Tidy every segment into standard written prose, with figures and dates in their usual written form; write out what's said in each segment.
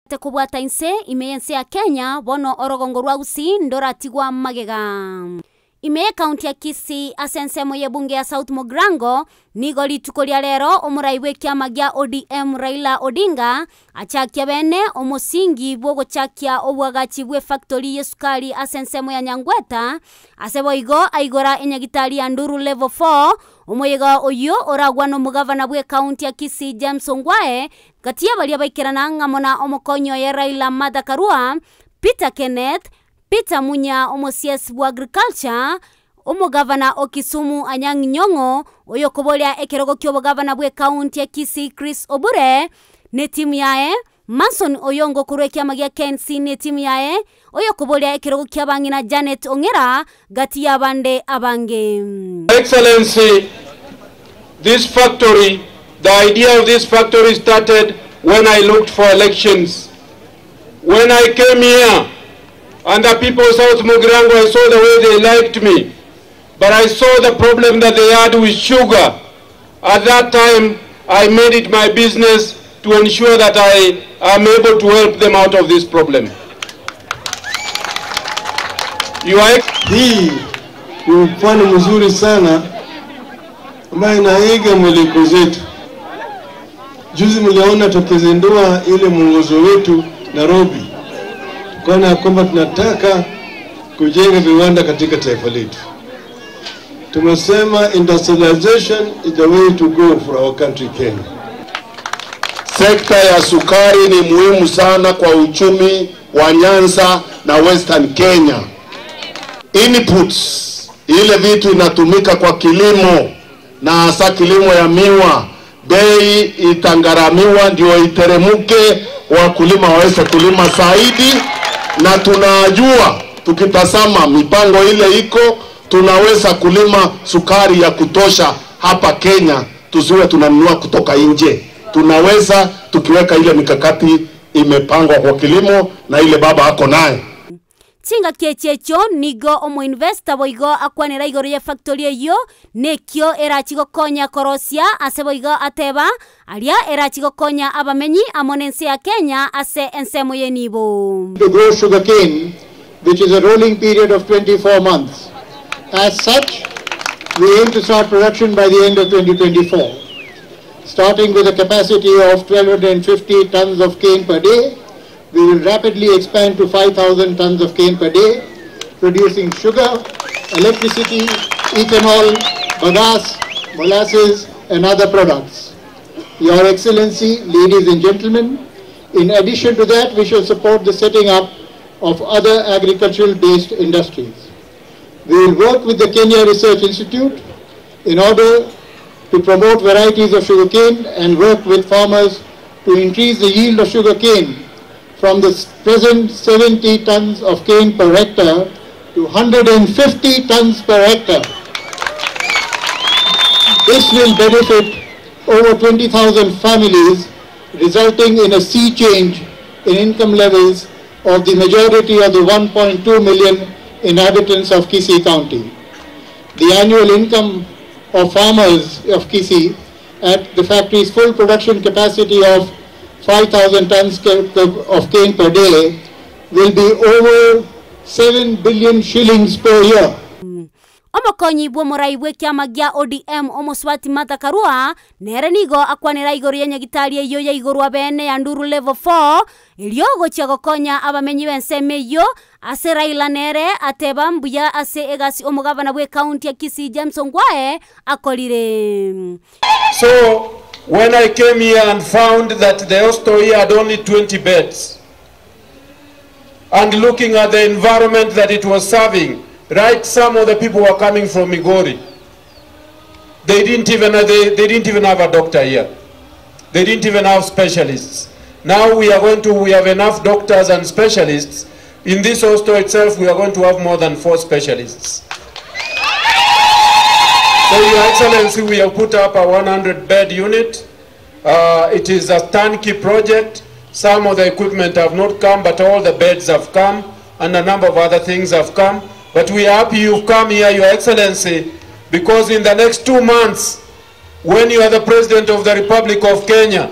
Tekobwata inse ime ya Kenya bono orogongo rwa Gusii ndoratigwa magega. Ime kaunti ya Kisii ase ensemo ye bunge ya South Mogrango nigo rituko ria rero omorai bwe kiama gia ODM Raila Odinga achakia bene omusingi bwogochakia obwagachi bwe factory ye sukari ase ensemo ya Nyangweta ase boigo aigora enyagitari ya Nduru level 4 omoyega oyo oragwa no mugavana bwe kaunti ya Kisii James Ongwae gatia baria baikerana ng'amona omokonyo ya Raila Martha Karua Peter Kenneth Peter Munya omo CS wa Agriculture omugavana o Kisumu Anyang' Nyong'o oyo kobolia ekerogo kyo obogavana bwe kaunti ya Kisii Chris Obure ne timu yae Manson Oyongo kurwe kiama gia KNC ne timu yae oyo kobolia ekerogo kya bangina Janet Ongera gati ya bande abange. Excellency, this factory, the idea of this factory started when I looked for elections. When I came here and the people of South Mugirango, I saw the way they liked me. But I saw the problem that they had with sugar. At that time, I made it my business to ensure that I am able to help them out of this problem. Hii ni mfano mzuri sana ambaye inaiga mwelekeo zetu. Juzi mliona tukizindua ile mwongozo wetu Nairobi. Kwa kwamba tunataka kujenga viwanda katika taifa letu. Tumesema industrialization is the way to go for our country Kenya. Sekta ya sukari ni muhimu sana kwa uchumi wa Nyanza na Western Kenya. Inputs, ile vitu inatumika kwa kilimo na hasa kilimo ya miwa, bei itangaramiwa ndio iteremuke, wakulima waweze kulima zaidi. Na tunajua tukitazama mipango ile iko, tunaweza kulima sukari ya kutosha hapa Kenya, tusiwe tunanunua kutoka nje. Tunaweza tukiweka ile mikakati imepangwa kwa kilimo na ile baba ako naye. Chinga kiechecho nigo omo investor boigo akwanera igoro ya factory eyo nekio erachigokonya korosia ase boigo ateba aria erachigokonya abamenyi amonense ya Kenya ase ensemo yenibo. To grow sugarcane, which is a rolling period of 24 months. As such, we aim to start production by the end of 2024, starting with a capacity of 1250 tons of cane per day. We will rapidly expand to 5,000 tons of cane per day, producing sugar, electricity, ethanol, bagasse, molasses, and other products. Your Excellency, ladies and gentlemen, in addition to that, we shall support the setting up of other agricultural-based industries. We will work with the Kenya Research Institute in order to promote varieties of sugarcane and work with farmers to increase the yield of sugarcane from the present 70 tons of cane per hectare to 150 tons per hectare. This will benefit over 20,000 families, resulting in a sea change in income levels of the majority of the 1.2 million inhabitants of Kisii County. The annual income of farmers of Kisii at the factory's full production capacity of 5,000 tons of cane per day will be over 7 billion shillings per year. Omokonyi bwo morai bwe kiama gia ODM omoswati Martha Karua nere nigo akwanera igoro ya nyagitari eyo ya igorwa bene ya Nduru level 4 eriogo gokonya abamenyi benseme eyo ase Raila nere ateba mbuya ase egasi omugavana bwe county ya Kisii James Ongwae akolire. So when I came here and found that the hostel here had only 20 beds, and looking at the environment that it was serving, right, some of the people were coming from Migori. They didn't even have a doctor here. They didn't even have specialists. Now we have enough doctors and specialists. In this hostel itself, we are going to have more than 4 specialists. So, Your Excellency, we have put up a 100-bed unit. It is a turnkey project. Some of the equipment have not come, but all the beds have come, and a number of other things have come. But we are happy you've come here, Your Excellency, because in the next 2 months, when you are the President of the Republic of Kenya,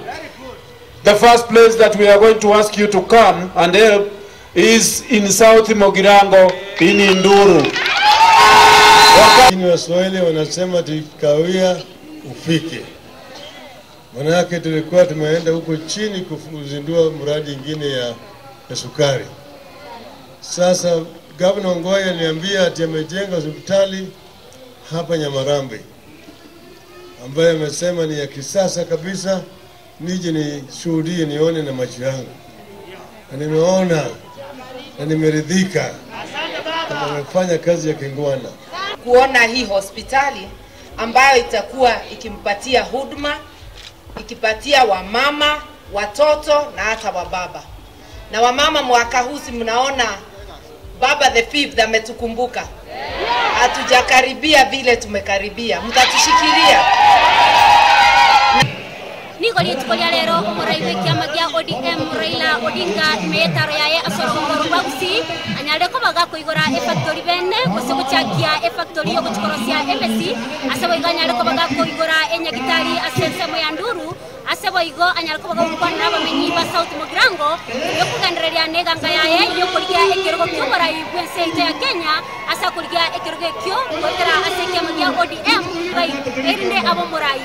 The first place that we are going to ask you to come and help is in South Mugirango in Induru. Lakini Waswahili wanasema tikawia ufike. Manake tulikuwa tumeenda huko chini kuzindua mradi ingine ya sukari. Sasa Governor Ongwae aliniambia ati amejenga hospitali hapa Nyamarambe ambayo amesema ni ya kisasa kabisa, nije nishuhudie nione na macho yangu. Na nimeona na nimeridhika kama amefanya kazi ya kingwana. Kuona hii hospitali ambayo itakuwa ikimpatia huduma, ikipatia wamama, watoto na hata wababa. Na wamama mwaka huu si mnaona Baba the Fifth ametukumbuka. Hatujakaribia vile tumekaribia. Mtatushikilia. Niko rituko ria rero omorai bwe kiama gia ODM Raila Odinga imetaro yaye asorongoro rwa Gusii anyare kobaga koigora e factory bene gose gochakia e factory yo gochikorosia embassy ase boigo anyare kobaga koigora enyagitari ase ensemo ya Nduru ase boigo anyare kobaga gokwanera abamenyi ba South Mugirango yokugendereria neganga yaye yokorigia ekerogo kio omorai bwe ense yaito ya Kenya ase akorigia ekerogo ekio goetera ase ekiama gia ODM erinde abo morai.